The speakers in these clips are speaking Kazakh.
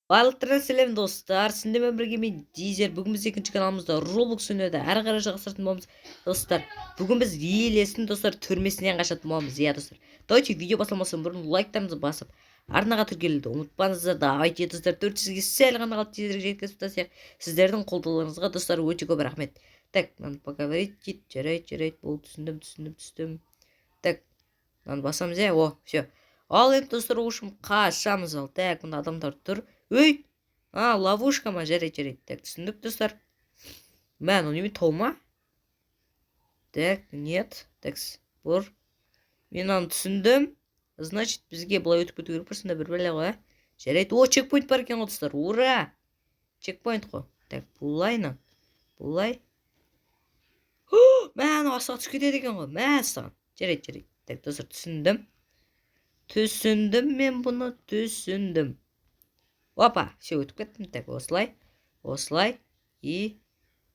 Барлықтарыңа сәлем, достар! Сіздермен бірге мен, Дизер. Бүгін біз екінші каналымызда Roblox ойнауды әрі қарай жалғастыратын боламыз, достар. Бүгін біз Елестің, достар, түрмесінен қашатын боламыз, иә, достар. Давайте, видео басталмастан бұрын лайктарыңызды басып, арнаға тіркелуді ұмытпаңыздар. Давайте, достар, 400-ге сәл ғана қалды, тезірек жеткізіп тастайық. Сіздердің қолдауларыңызға, достар, өте көп рахмет. Так, мынаны поговорить дейді. Жарайды, жарайды, болды, түсіндім, түсіндім, түсіндім. Так, мынаны басамыз, иә. О, все. Ал енді, достар, в общем, қашамыз. Ал, так, мында адамдар тұр. Өй, а, ловушка ма? Жарайды, жарайды. Так, түсіндік, достар. Мә, мынау неме, тау ма? Так, нет. Так, бұр. Мен мынаны түсіндім. Значит, бізге былай өтіп кету керек па, сонда бір бәле ғой, ә? Жарайды. О, чекпоинт бар екен ғой, достар. Ура! Чекпоинт қой. Так, бұлай, бұлай. Мә, анау астыға түсіп кетеді екен ғой. Мә саған. Жарайды, жарайды. Так, достар, түсіндім. Түсіндім мен бұны, түсіндім. Опа, все, өтіп кеттім. Так, осылай, осылай. И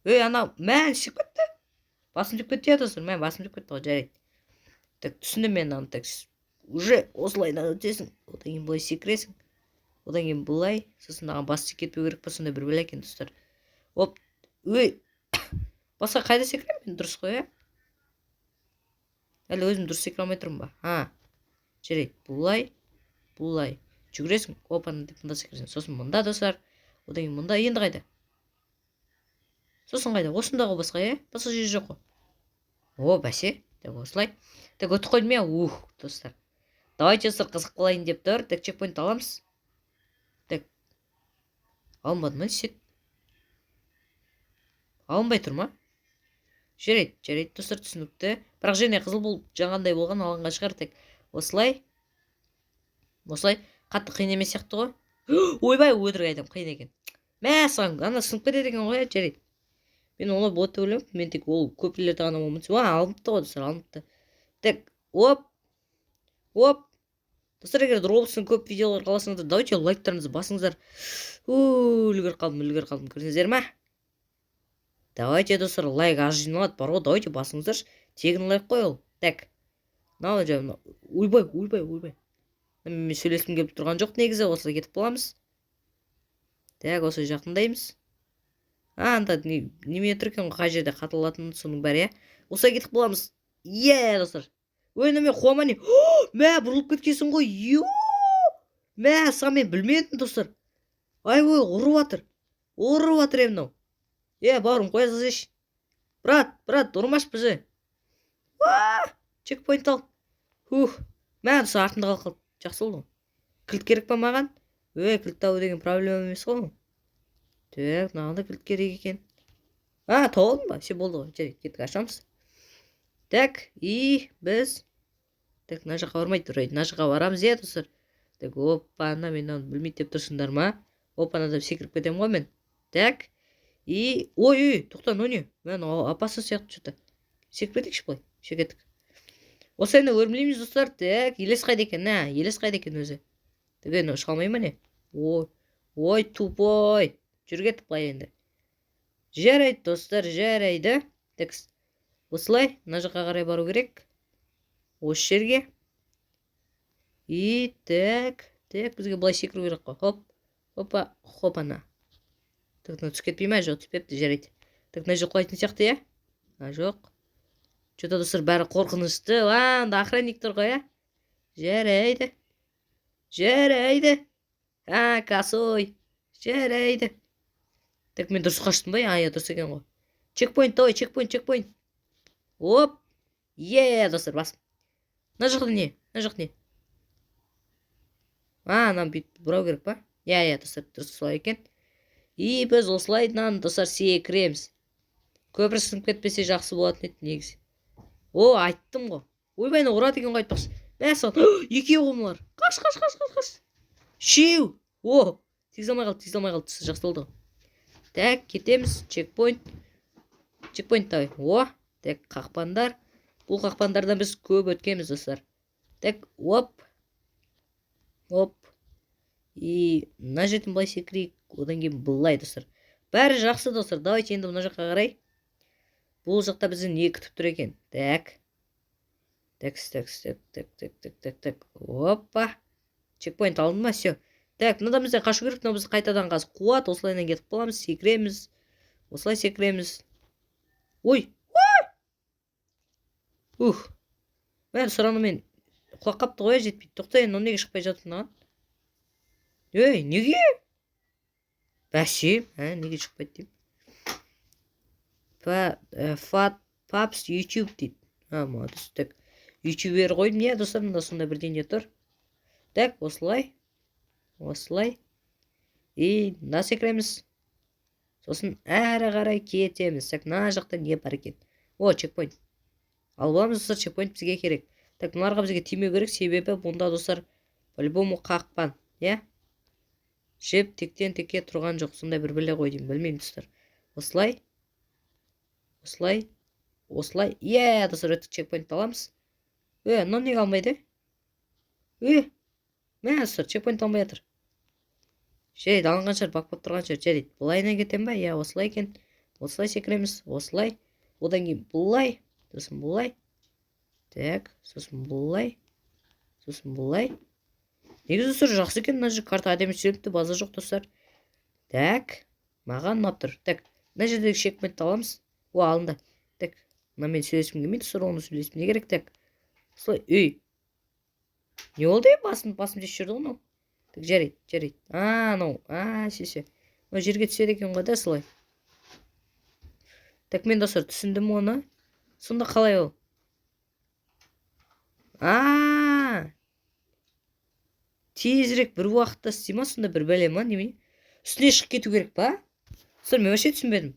ей, анау, мә, түсіп кетті. Басым түсіп кетті, иә, достар. Мә, басым түсіп кетті ғой, жарайды. Так, түсіндім мен мынаны. Так, уже осылайдан өтесің. Одан кейін былай секіресің. Одан кейін былай, сосын мынаған бас тиіп кетпеу керек па, сондай бір бәле екен, достар. Оп, өй. Басқа қайда секіремін мен, дұрыс қой, иә? Әлі өзім дұрыс секіре алмай тұрмын ба? А, жарайды, бұлай, бұлай. Жүгіресің, опа, деп мында секіресің. Сосын мында, достар. Одан кейін мында, енді қайда? Сосын қайда? Осында ғой басқа, иә? Басқа жер жоқ қой. О, бәсе. Так, осылай. Так, өтіп қойдым, иә? Ух, достар. Давайте, достар, қызық болайын деп тұр. Так, чекпоинт аламыз. Так. Алынбады ма, сет? Алынбай тұр ма? Жарайды, жарайды, достар, түсінікті. Бірақ және қызыл болып жаңағындай болған, алынған шығар. Так, осылай. Осылай. Қатты қиын емес сияқты ғой. Ойбай, өтірік айтамын, қиын екен. Мә саған, ана сынып кетеді екен ғой, иә. Жарайды, мен олай болады деп ойлаймын. Мен тек ол көпірлерде ғана болмаса. А, алыныпты ғой, достар, алыныпты. Так, оп, оп. Достар, егер Роблокстың көп видеолар қаласаңыздар, давайте, лайктарыңызды басыңыздар. Үлгеріп қалдым, үлгеріп қалдым, көрдіңіздер ма? Давайте, достар, лайк аз жиналады бар ғой, давайте, басыңыздаршы, тегін лайк қой ол. Так, мынау мынау, ойбай, ойбай, ойбай, мен сөйлескім келіп тұрған жоқ негізі. Осылай кетіп қаламыз. Так, осылай жақындаймыз. А, анда неме тұр екен ғой, қай жерде қатылатыны, соның бәрі, иә. Осылай кетіп қаламыз, иә, достар. Ой, мына мен қуама не? Мә, бұрылып кеткенсің ғой, ё. Мә саған, мен білмедім, достар. Ай, ой, ұрып жатыр, ұрып жатыр, е, мынау. Е, бауырым, қоя салсайшы. Брат, брат, ұрмашы бізді. Чекпоинт ал. Ух, мә, достар, артында қалып қалды. Жақсы болды ғой. Кілт керек па маған? Ей, кілт табу деген проблема емес қой. Так, мынаған да кілт керек екен. А, тауып алдым ба? Все, болды ғой. Жарайды, кеттік, ашамыз. Так, и біз, так, мына жаққа бармайды вроде, мына жаққа барамыз, иә, достар. Так, опа, ана, мен мынаны білмейді деп тұрсыңдар ма? Опа, деп секіріп кетемін ғой мен. Так, и ой, ой, тоқта, мынау не? Мә, мынау опасно сияқты че то. Секіріп кетейікші былай. Все, кеттік. Осылай өрмелейміз, достар. Так, Елес қайда екен? Ә, Елес қайда екен өзі? Так, мынау шыға алмай ма, не? Ой, ой, тупой, жүр, кеттік былай енді. Жарайды, достар, жарайды. Так, осылай мына жаққа қарай бару керек, осы жерге. И так, так, бізге былай секіру керек қой. Хоп, хопа, хопана. Так, мынау түсіп кетпей ма? Жоқ, түспепті, жарайды. Так, мына жер құлайтын сияқты, иә? А, жоқ. Че то, достар, бәрі қорқынышты. А, анда охранник тұр ғой, иә. Жарайды, жарайды. А, косой. Жарайды. Так, мен дұрыс қаштым ба? А, иә, дұрыс екен ғой. Чекпоинт, давай, чекпоинт, чекпоинт. Оп, е, достар, бас. Мына жақта не? Мына жақта не? А, мынаны бүйтіп бұрау керек па? Иә, иә, достар, дұрыс, солай екен. И біз осылайынан, достар, секіреміз. Көпір сынып кетпесе, жақсы болатын еді негізі. О, айттым ғой. Ойбай, мынау ұрады екен ғой, айтпақшы. Мә саған, екеу ғой мыналар. Қаш, қаш, қаш, қаш, қаш. Үшеу. О, тигізе алмай қалды, тигізе алмай қалды, жақсы болды ғой. Так, кетеміз. Чекпоинт, чекпоинт, давай. О, так, қақпандар. Бұл қақпандардан біз көп өткенбіз, достар. Так, оп, оп. И мына жерден былай секірейік, одан кейін былай. Достар, бәрі жақсы, достар. Давайте енді мына жаққа қарай. Бұл жақта бізді не күтіп тұр екен? Так, так, так, так, так, так, так, так, так. Опа, чекпоинт алдым ба? Все. Так, мынадан бізден қашу керек, мынау бізді қайтадан қазір қуады, осылайынан кетіп қаламыз, секіреміз. Осылай секіреміз. Ой! Ой! Ух. Бәрі сұрану мен құлап қапты ғой, жетпейді. Тоқта енді, неге шықпай жатыр мынаған? Ей, неге? Бәсе, ә, неге шықпайды деймін. Фат Папс YouTube дейді. А, молодец. Так, ютубер қойдым, иә, достар, мында сондай бірдеңе тұр. Так, осылай. Осылай. И мына секіреміз. Сосын әрі қарай кетеміз. Так, мына жақта не бар екен? О, чекпоинт. Алып аламыз, достар, чекпоинт бізге керек. Так, мыналарға бізге тимеу керек, себебі бұнда, достар, по-любому қақпан, иә? Жіп тектен текке тұрған жоқ, сондай бір біле ғой деймін, білмеймін, достар. Осылай. Осылай. Осылай. Иә, достар, өттік, чекпоинтті аламыз. Е, мынау неге алмайды? Е, мә, достар, чекпоинт алмай жатыр. Жарайды, алынған шығар, бақ болып тұрған шығар. Жарайды, былайынан кетемін ба? Иә, осылай екен. Осылай секіреміз, осылай. Одан кейін былай, сосын былай. Так, сосын былай. Сосын былай. Негізі, достар, жақсы екен, мына жер карта әдемі түсіріліпті, база жоқ, достар. Так, маған ұнап тұр. Так, мына жердегі чекпоинтті аламыз. О, алынды. Так, мына мен сөйлескім келмейді, достар, оны сөйлесіп не керек, так. Осылай, ей. Не болды, ей, басым тесіп жіберді ғой мынау. Так, жарайды, жарайды. А, анау, а, шеше. Мынау жерге түседі екен ғой да, солай. Так, мен, достар, түсіндім оны. Сонда қалай ол? А! Тезірек бір уақытта істей ма, сонда бір бәле ма, немене? Үстіне шығып кету керек па? Достар, мен вообще түсінбедім.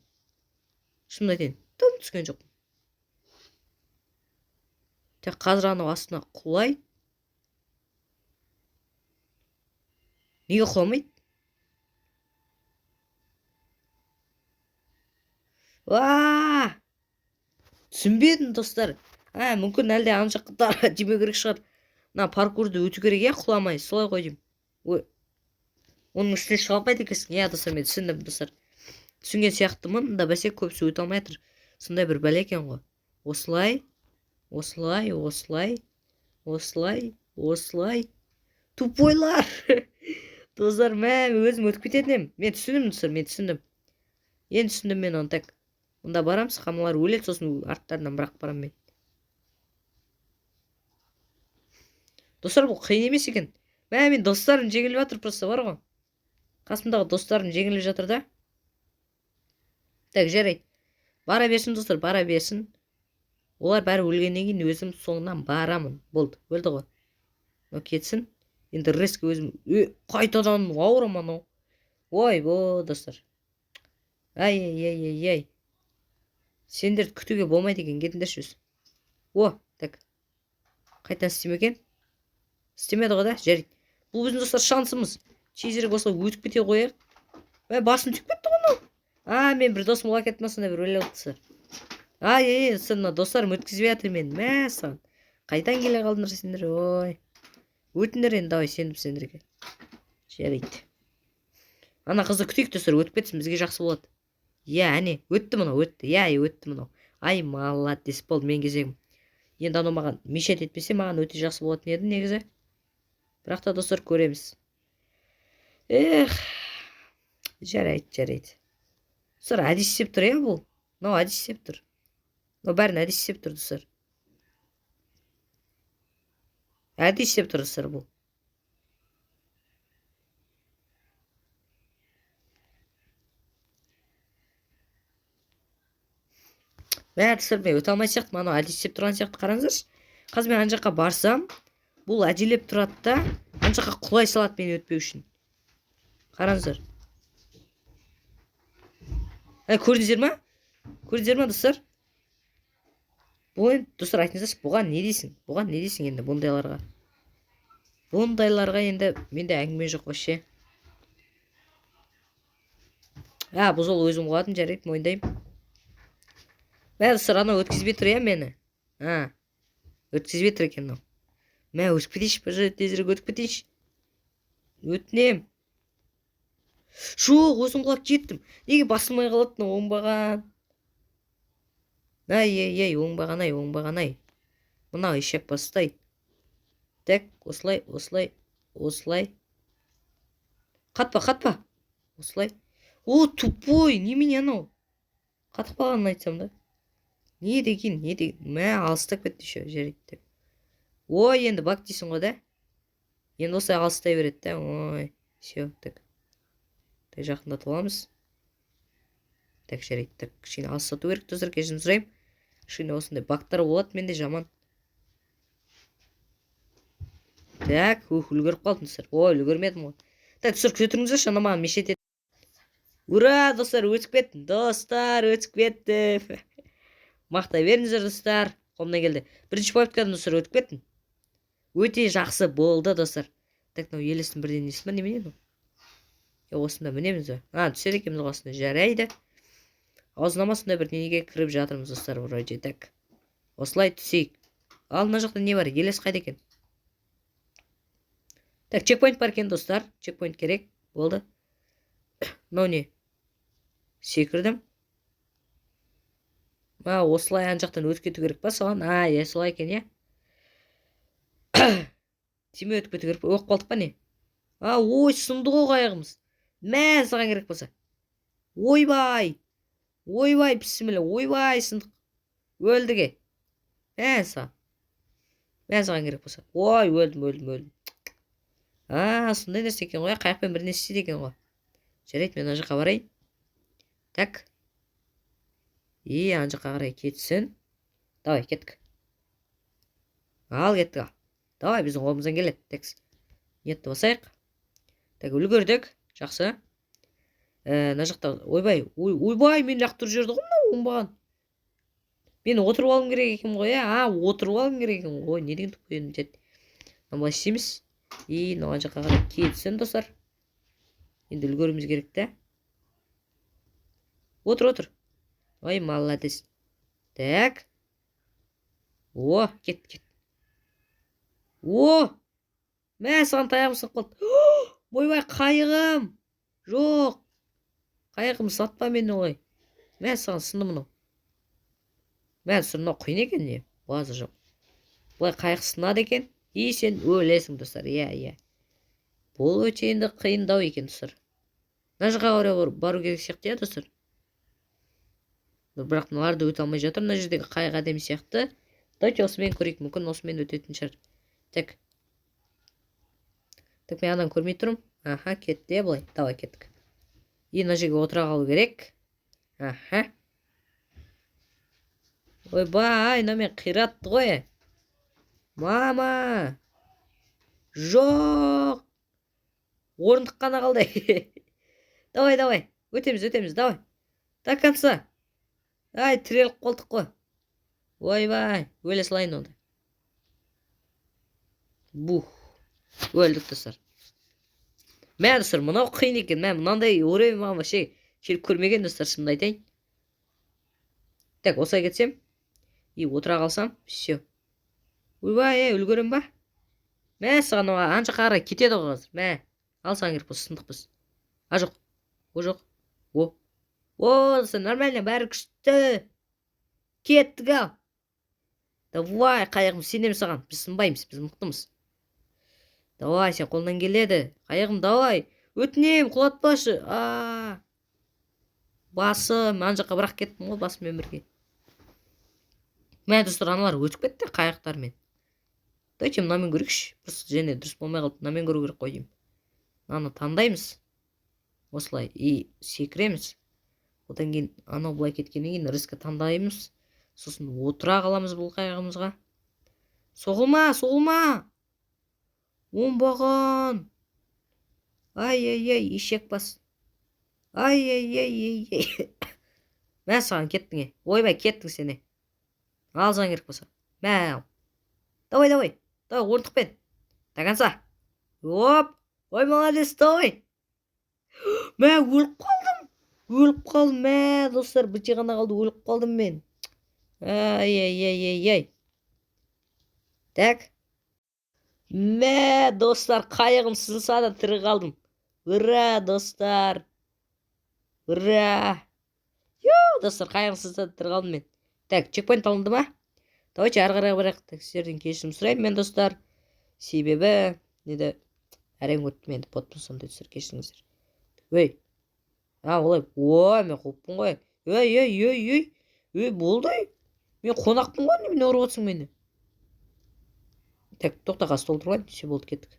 Шынымды айтайын, тым түсінген жоқпын. Так, қазір анау астына құлай. Неге құламайды? Уа! Түсінбедім, достар. А, мүмкін әлде ана жаққа тимеу керек шығар. Мына паркурды өту керек, иә, құламай. Солай ғой деймін. Ой. Оның үстіне шыға алмайды екенсің. Иә, достар, мен түсіндім, достар. Түсінген сияқтымын, да бәсе көбісі өте алмай жатыр. Сондай бір бәле екен ғой. Осылай, осылай, осылай, осылай, осылай. Тупойлар! Достар, мә, өзім өтіп кететін едім. Мен түсіндім, достар, мен түсіндім. Енді түсіндім мен оны. Так, мұнда барамыз, қамалар өледі, сосын арттарынан бірақ барамын мен. Достар, бұл қиын емес екен. Мә, мен достарым жеңіліп жатыр, просто бар ғой. Қасымдағы достарым жеңіліп жатыр да. Так, жарайды. Бара берсін, достар, бара берсін. Олар бәрі өлгеннен кейін өзім соңынан барамын. Болды, өлді ғой. Мынау кетсін. Енді резко өзім, қайтадан ауырам анау. Ой, бо, достар. Ай, ай, ай, ай, ай. Сендерді күтуге болмайды екен, кетіңдерші өзі. О, так. Қайтадан істеме екен? Істемеді ғой да, жарайды. Бұл біздің, достар, шансымыз. Тезірек осылай өтіп кете қояйық. Мә, басым түйіп кетті ғой мынау. А, мен бір досым құлап кетті ма, сондай бір өле қалды, достар. Ай, ай, ай, достар, мына достарым өткізбей жатыр мені. Мә, саған. Қайдан келе қалдыңдар сендер, ой. Өтіңдер енді, давай, сендім сендерге. Жарайды. Ана қызды күтейік, достар, өтіп кетсін, бізге жақсы болады. Иә, әне, өтті мынау, өтті. Иә, өтті мынау. Ай, молодец, болды, мен кезегім. Енді анау маған мешать етпесе, маған өте жақсы болатын еді негізі. Бірақ та, достар, көреміз. Эх, жарайды, жарайды. Достар, әдейі істеп тұр, иә, бұл? Мынау әдейі істеп тұр. Мынау бәрін әдейі істеп тұр, достар. Әдейі істеп тұр, достар, бұл. Мә, достар, мен өте алмайтын сияқтымын. Анау әдейі істеп тұрған сияқты, қараңыздаршы. Қазір мен ана жаққа барсам, бұл әдейілеп тұрады да, ана жаққа құлай салады мен өтпеу үшін. Қараңыздар. Әй, көрдіңіздер ма? Көрдіңіздер ма, достар? Бұл енді, достар, айтыңыздаршы, бұған не дейсің? Бұған не дейсің енді бұндайларға? Бұндайларға енді менде әңгіме жоқ вообще. А, бұл жолы өзім құладым, жарайды, мойындаймын. Мә, достар, анау өткізбей тұр, иә, мені? А, өткізбей тұр екен мынау. Мә, өтіп кетейінші, пожалуйста, тезірек өтіп кетейінші. Өтінем. Жоқ, өзім құлап кеттім. Неге басылмай қалады мынау оңбаған? Ай, ай, ай, оңбаған ай, оңбаған ай. Мынау ешек бастай. Так, осылай, осылай, осылай. Қатпа, қатпа. Осылай. О, тупой, немене анау? Қатып қалғанын айтсам да. Не деген, не деген. Мә, алыстап кетті еще. Жарайды, так. Ой, енді баг дейсің ғой да? Енді осылай алыстай береді да. Ой, все, так. Так, жақындатып аламыз. Так, жарайды, так, кішкене алыстату керек, достар, кешірім сұраймын. Кішкене осындай багтар болады менде жаман. Так, ух, үлгеріп қалдым, достар. Ой, үлгермедім ғой. Так, достар, күте тұрыңыздаршы, ана маған мешать ет. Ура, достар, өтіп кеттім. Достар, өтіп кеттім. Мақтай беріңіздер, достар. Қолымнан келді. Бірінші попыткадан, достар, өтіп кеттім. Өте жақсы болды, достар. Так, мынау елестің бірден несі ма, немене мынау? Е, осында мінеміз ба? А, түседі екенбіз ғой осында. Жарайды. Аузына ма сондай бірдеңеге кіріп жатырмыз, достар, вроде. Так. Осылай түсейік. Ал мына жақта не бар? Елес қайда екен? Так, чекпоинт бар екен, достар. Чекпоинт керек. Болды. Мынау не? Секірдім. А, осылай ана жақтан өтіп кету керек па соған? А, иә, солай екен, иә. Тиме, өтіп кету керек па? Өліп қалдық па, не? А, ой, сынды ғой қайығымыз. Мә, саған керек болса. Ойбай. Ойбай, бісміллә, ойбай, сындық. Өлдік, е. Мә саған. Мә, саған керек болса. Ой, өлдім, өлдім, өлдім. А, сондай нәрсе екен ғой, қайықпен бір нәрсе істейді екен ғой. Жарайды, мен ана жаққа барайын. Так. И ана жаққа қарай кетсін. Давай, кеттік. Ал, кеттік, ал. Давай, біздің қолымыздан келеді. Так. Ниетті басайық. Так, үлгердік. Жақсы. Мына жақта, ойбай, ой, ойбай, мені лақтырып жіберді ғой мынау оңбаған. Мен отырып алуым керек екен ғой, иә? А, отырып алуым керек екен ғой. Ой, не деген тупой едім, жарайды. Мына былай істейміз. И мынау ана жаққа қарай кетсін, достар. Енді үлгеруіміз керек та. Отыр, отыр. Ой, молодец. Так. О, кет, кет. О! Мә, саған, таяғым сынып қалды. Ойбай, қайығым. Жоқ. Қайығым, сатпа мені олай. Мә, саған, сынды мынау. Мә, достар, мынау қиын екен не? База жоқ. Былай қайық сынады екен. И сен өлесің, достар. Иә, иә. Бұл өте енді қиындау екен, достар. Мына жаққа қарай бару керек сияқты, иә, достар. Бірақ мыналарды өте алмай жатыр. Мына жердегі қайық әдемі сияқты. Давайте осымен көрейік. Мүмкін, осымен өтетін шығар. Так. Так, мен ананы көрмей тұрмын. Аха, кетті, иә, былай. Давай, кеттік. И мына жерге отыра қалу керек. Аха. Ойбай, мынау мен қиратты ғой. Мама. Жоқ. Орындық қана қалды. Давай, давай. Өтеміз, өтеміз, давай. До конца. Ай, тіреліп қалдық қой. Ойбай, өле салайын онда. Бух. Өлдік, достар. Мә, достар, мынау қиын екен. Мә, мынандай уровень маған вообще келіп көрмеген, достар, шынымды айтайын. Так, осылай кетсем и отыра қалсам, все. Ойбай, ей, үлгерем ба? Мә, саған, ана жаққа қарай кетеді ғой қазір. Мә, ал, саған керек болса, сындық біз. А, жоқ. О, жоқ. О. О, достар, нормально, бәрі күшті. Кеттік, ал. Давай, қайығым, сенемін саған. Біз сынбаймыз, біз мықтымыз. Давай, сен қолынан келеді. Қайығым, давай. Өтінемін, құлатпашы. А. Басым, ана жаққа бірақ кеттім ғой басыммен бірге. Мә, достар, аналар өтіп кетті қайықтармен. Давайте мынамен көрейікші. Просто және дұрыс болмай қалды. Мынамен көру керек қой деймін. Мынаны таңдаймыз. Осылай и секіреміз. Одан кейін анау былай кеткеннен кейін резко таңдаймыз. Сосын отыра қаламыз бұл қайығымызға. Соғылма, соғылма. Оңбаған. Ай, ай, ай, ешек бас. Ай, ай, ай, ай, ай. Мә саған, кеттің, е. Ойбай, кеттің сен, е. Ал, саған керек болса. Мә, ал. Давай, давай. Давай, орындықпен. До конца. Оп. Ой, молодец, давай. Мә, өліп қалдым. Өліп қалдым, мә, достар, біте ғана қалды, өліп қалдым мен. Ай, ай, ай, ай, ай. Так. Мә, достар, қайығым сынса да тірі қалдым. Ура, достар. Ура. Ю, достар, қайығым сынса да тірі қалдым мен. Так, чекпоинт алынды ма? Давайте ары қарай барайық. Так, сіздерден кешірім сұраймын мен, достар. Себебі, неде, Әрең өттім енді, ботпын сондай, достар, кешіріңіздер. Ей, а, олай. Ой, мен қуыппын ғой. Ей, ей, ей, ей, ей, болды, ей, мен қонақпын ғой, немене ұрып отырсың мені? Так, тоқта, қазір толтырып алайын. Все, болды, кеттік,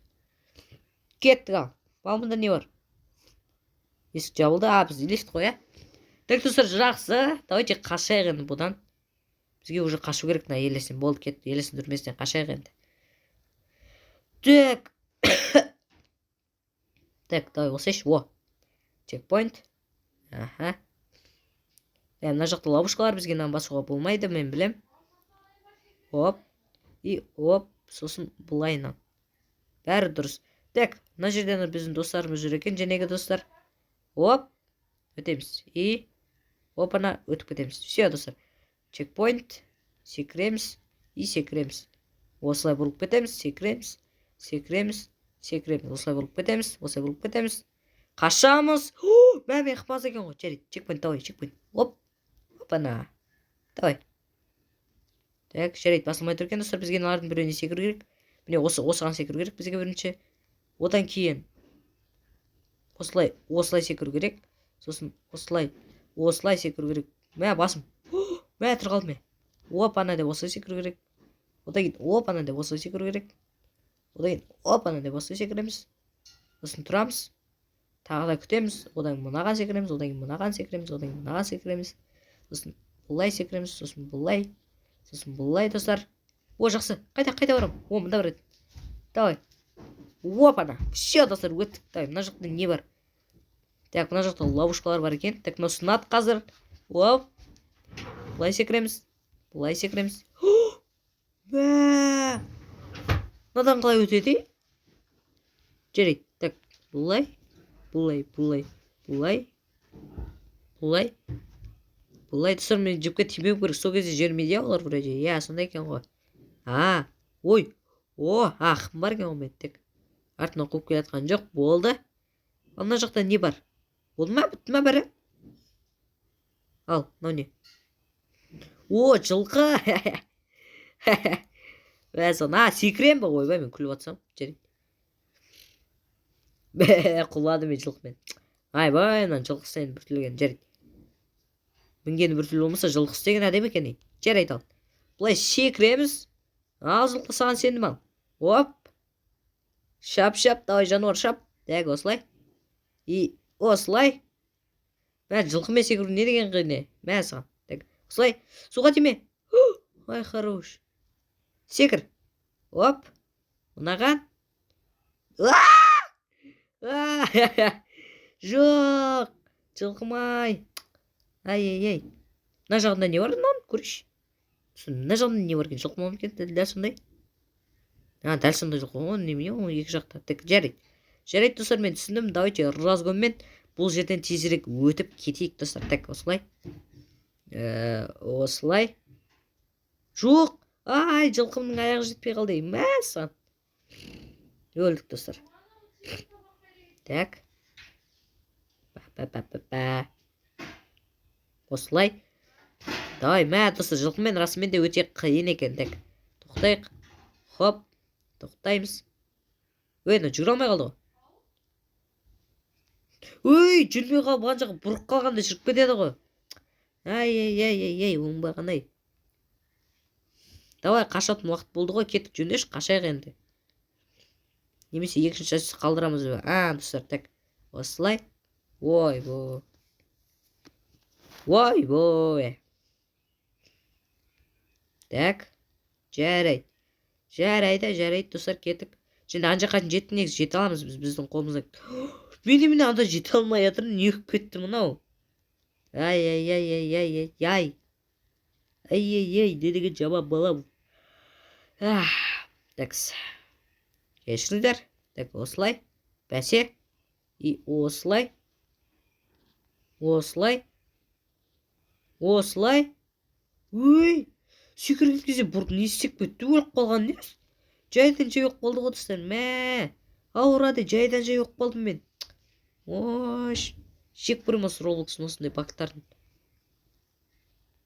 кеттік. Ал мында не бар? Есік жабылды. А, біз лифт қой, иә. Так, достар, жақсы, давайте қашайық енді бұдан. Бізге уже қашу керек мына елестен. Болды, кетті, елестің түрмесінен қашайық енді. Так, так, давай осылайшы. О, чекпоинт. Аха, мына жақта ловушкалар, бізге мынаны басуға болмайды, мен білем. Оп и оп, сосын былайынан, бәрі дұрыс. Так, мына жерде ана біздің достарымыз жүр екен, жәнегі достар. Оп, өтеміз и опана, өтіп кетеміз. Все, достар, чекпоинт. Секіреміз и секіреміз, осылай бұрылып кетеміз, секіреміз, секіреміз, секіреміз, осылай бұрылып кетеміз, осылай бұрылып кетеміз, қашамыз. Мә, мен қымаз екен ғой. Жарайды, чекпоинт, давай, чекпоинт. Оп, опана, давай. Так, жарайды, басылмай тұр екен, достар. Бізге мыналардың біреуіне секіру керек. Міне, осы, осыған секіру керек бізге бірінші. Одан кейін осылай, осылай секіру керек. Сосын осылай, осылай секіру керек. Мә, басым, мә, тұр қалдым. Мә, оп ана деп осылай секіру керек. Одан кейін оп ана деп осылай секіру керек. Одан кейін оп ана деп осылай секіреміз. Сосын тұрамыз, тағы да күтеміз. Одан кейін мынаған секіреміз, одан кейін мынаған секіреміз, одан кейін мынаған секіреміз. Сосын былай секіреміз, сосын былай, сосын былай, достар. О, жақсы. Қайда, қайда барамын? О, мында бар еді. Давай, опана, все, достар, өттік. Давай, мына жақта не бар? Так, мына жақта ловушкалар бар екен. Так, мынау сынады қазір. Оп, былай секіреміз, былай секіреміз. Мә, мынадан қалай өтеді? Жарайды, так, былай, былай, былай, былай, былай, былай. Достар, мен жіпке тимеу керек, сол кезде жібермейді, иә, олар вроде. Иә, сондай екен ғой. А, ой, о, ақым бар екен ғой мен. Так, артынан қуып келе жатқан жоқ, болды. Ал мына жақта не бар? Болды ма, бітті ма бәрі? Ал мынау не? О, жылқы. Мәссаған, а, секіремін ба? Ойбай, мен күліп жатсам. Жарайды, бә, құладым мен жылқымен. Айбай, мынаның жылқысы енді біртүрлі екен. Жарайды, мінгені біртүрлі болмаса, жылқысы деген әдемі екен, ей. Жарайды, ал былай секіреміз. Ал, жылқы, саған сендім. Ал, оп, шап, шап, давай, жануар, шап. Так, осылай и осылай. Мә, жылқымен секіру не деген қиын, е? Мә саған. Так, осылай, суға тиме. Ай, хорош, секір. Оп, мынаған. А! Жоқ, жылқым, ай, ай, ай, ай. Мына жағында не бар? Мынаның көрейінші. Сосын мына жағында не бар екен? Жылқы ма екен дәл сондай? А, дәл сондай жылқы ғой, немене ол екі жақта? Так, жарайды, жарайды, достар, мен түсіндім. Давайте разгонмен бұл жерден тезірек өтіп кетейік, достар. Так, осылай, осылай. Жоқ, ай, жылқымның аяғы жетпей қалды. Мәссаған, өлдік, достар. Так, па, па, па, па. Осылай, давай. Мә, достар, жылқымен расымен де өте қиын екен. Так, тоқтайық. Хоп, тоқтаймыз. Ей, мынау жүгіре алмай қалды ғой. Ой, жүрмей қалып, ана жаққа бұрып қалғанда жүріп кетеді ғой. Ай, ай, ай, ай, ай, оңбаған, ай. Давай, қашатын уақыт болды ғой, кеттік, жөндеші, қашайық енді. Немесе екінші часть қалдырамыз ба? А, достар, так, осылай. Ойбой, ойбой. Так, жарайды, жарайды, жарайды, достар, кеттік. Енді ана жаққа дейін жеттік, негізі жете аламыз біз, біздің қолымызда. Мен немене анда жете алмай жатырмын? Не болып кетті мынау? Ай, ай, ай, ай, ай, ай, ай, ай, ай, ай, не деген жаман бала бұл. Такс, кешіріңдер. Так, осылай, бәсе, и осылай, осылай, осылай. Өй, секірген кезде бұрын не істеп кетті? Өліп қалған не? Жайдан жай өліп қалды ғой, достар. Мә, ауырады, жайдан жай өліп қалдым мен. Ой, жек көремін осы Роблокстың осындай багтарын.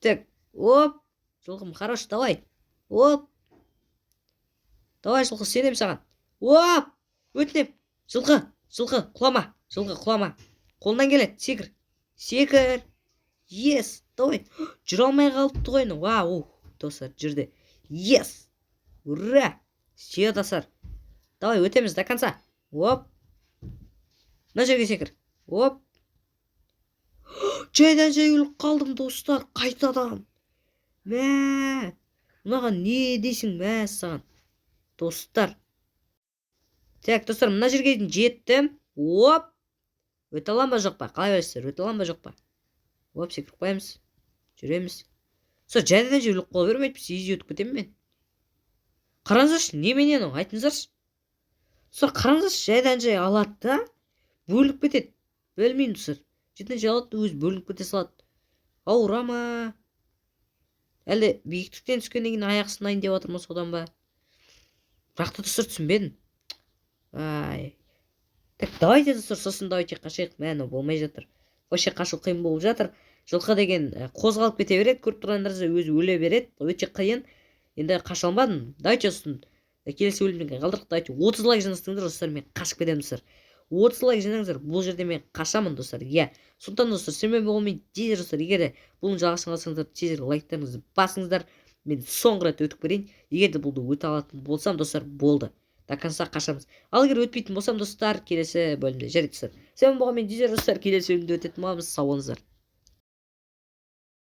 Так, оп, жылқым, хорош, давай. Оп, давай, жылқы, сенемін саған. Оп, өтінемін. Жылқы, жылқы, құлама, жылқы, құлама. Қолынан келеді, секір, секір. Yes, давай. Жүре алмай қалыпты ғой. Вау, достар, жүрді. Yes, ура! Все, достар, давай, өтеміз до конца. Оп, мына жерге секір. Оп, жайдан жай өліп қалдым, достар, қайтадан. Мә, мынаған не дейсің, мәссаған, достар! Так, достар, мына жерге дейін жеттім. Оп, өте аламын ба, жоқ па? Қалай ойлайсыздар, өте аламын ба, жоқ па? Оп, секіріп қоямыз, жүреміз. Сол жайдан жай өліп қала бермей, әйтпесе изи өтіп кетемін мен. Қараңыздаршы, немене анау, айтыңыздаршы, достар? Қараңыздаршы, жайдан жай алады да, бөлініп кетеді. Білмеймін, достар, жайдан жай алады да, өзі бөлініп кете салады. Ауыра ма, әлде биіктіктен түскеннен кейін аяқ сынайын деп жатыр ма, содан ба? Бірақ та, достар, түсінбедім. Ай, так, давайте, достар, сосын давайте қашайық. Мә, мынау болмай жатыр вообще, қашу қиын болып жатыр. Жылқы деген қозғалып кете береді, көріп тұрғандарыңыздай, өзі өле береді, өте қиын. Енді қаша алмадым. Давайте сосын келесі бөлімге қалдырық. Давайте 30 лайк жинастырыңдар, достар, мен қашып кетемін. Достар, 30 лайк жинаңыздар, бұл жерде мен қашамын, достар, иә. Сондықтан, достар, сіздермен болған тезірек, достар, егер де бұның жалғасын қалсаңыздар, тезірек лайктарыңызды басыңыздар. Мен соңғы рет өтіп көрейін. Егер де бұлды өте алатын болсам, достар, болды, до конца қашамыз. Ал егер өтпейтін болсам, достар, келесі бөлімде. Жарайды, достар, сіздермен болған мен Дизер. Достар, келесі бөлімде өтетін боламыз. Сау болыңыздар.